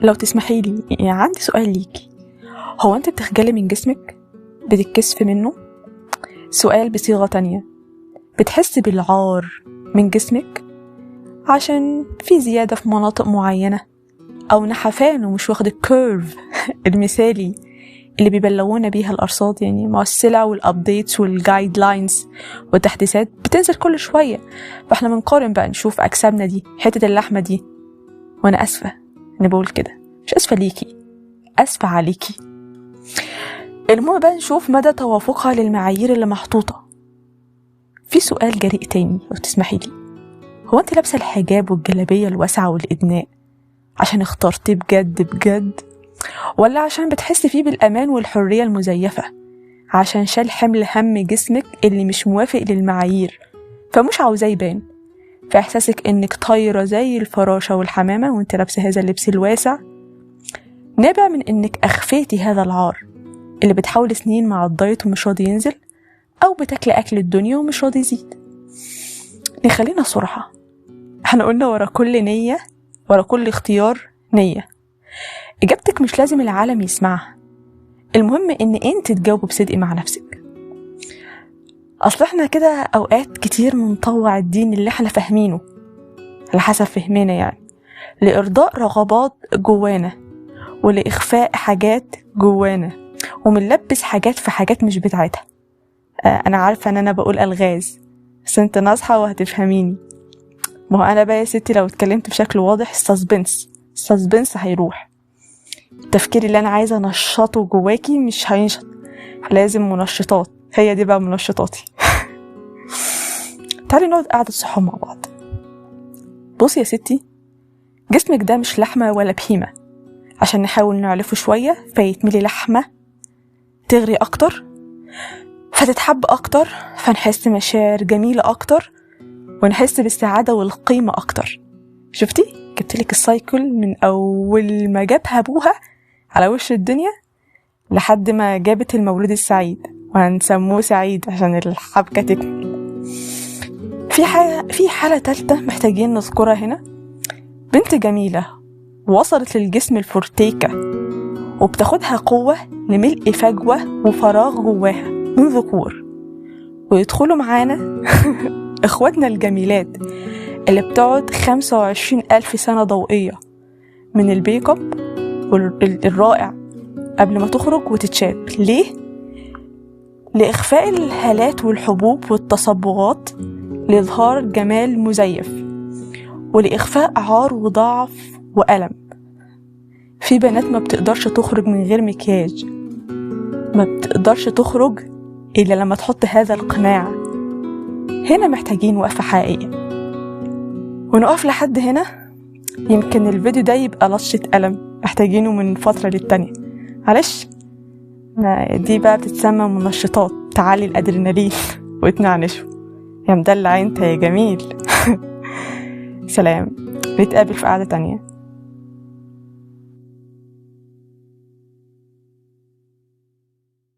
لو تسمحي لي يعني عندي سؤال ليكي، هو انت بتخجلي من جسمك؟ بتتكسفي منه؟ سؤال بصيغة تانية، بتحسي بالعار من جسمك عشان في زيادة في مناطق معينة أو نحفان ومش واخد ال curve المثالي اللي بيبلغونا بيها الأرصاد؟ يعني مع السلع وال updates وال guidelines والتحديثات بتنزل كل شوية، فاحنا بنقارن بقى نشوف أجسامنا دي حتة اللحمة دي. وأنا أسفة إني بقول كده، مش أسفة ليكي، أسفة عليكي. المهم بقى نشوف مدى توافقها للمعايير اللي محطوطة. في سؤال جريء تاني لو تسمحي لي، هو أنت لابسة الحجاب والجلابية الواسعة والإدناء عشان اخترتيه بجد بجد، ولا عشان بتحسي فيه بالأمان والحرية المزيفة، عشان شال حمل هم جسمك اللي مش موافق للمعايير فمش عاوزاه يبان، فإحساسك إنك طايرة زي الفراشة والحمامة وانت لابسة هذا اللبس الواسع نابع من إنك أخفيتي هذا العار اللي بتحاول سنين مع الدايت ومش راضي ينزل، أو بتاكل أكل الدنيا ومش راضي يزيد. نخلينا صراحة، احنا قلنا ورا كل نية، ورا كل اختيار نية. إجابتك مش لازم العالم يسمعها، المهم إن أنت تجاوب بصدق مع نفسك. أصل احنا كده أوقات كتير بنطوع الدين اللي احنا فاهمينه على حسب فهمنا، يعني لإرضاء رغبات جوانا ولإخفاء حاجات جوانا، ومنلبس حاجات في حاجات مش بتاعتها. أنا عارفة إن أنا بقول ألغاز، بس أنت ناصحة وهتفهميني. ما هو أنا بقى يا ستي لو اتكلمت بشكل واضح ال suspense هيروح، التفكير اللي أنا عايزة أنشطه جواكي مش هينشط، لازم منشطات. هي دي بقى منشطاتي. تعالي نقعد قعدة صحاب مع بعض. بصي يا ستي، جسمك ده مش لحمة ولا بهيمة عشان نحاول نعلفه شوية فيتملي لحمة تغري أكتر فتتحب أكتر، فنحس مشاعر جميلة أكتر ونحس بالسعادة والقيمة أكتر. شفتي؟ جبتلك السايكل من أول ما جابها أبوها على وش الدنيا لحد ما جابت المولود السعيد، وهنسموه سعيد عشان الحبكة تكمل. في حالة تالتة محتاجين نذكرها هنا، بنت جميلة وصلت للجسم الفورتيكا وبتاخدها قوة لملء فجوة وفراغ جواها من ذكور، ويدخلوا معانا إخواتنا الجميلات اللي بتقعد 25,000 سنة ضوئية من ال make up الرائع قبل ما تخرج وتتشاب. ليه؟ لإخفاء الهالات والحبوب والتصبغات، لإظهار جمال مزيف، ولإخفاء عار وضعف وألم. في بنات ما بتقدرش تخرج من غير مكياج، ما بتقدرش تخرج إلا لما تحط هذا القناع. هنا محتاجين وقفة حقيقية، ونقف لحد هنا. يمكن الفيديو ده يبقى لطشة ألم محتاجينه من فترة للتانية، معلش دي بقى بتتسمى منشطات تعالي الأدرينالين وتنعنشه. يا مدلع انت يا جميل. سلام، نتقابل في قعدة تانية.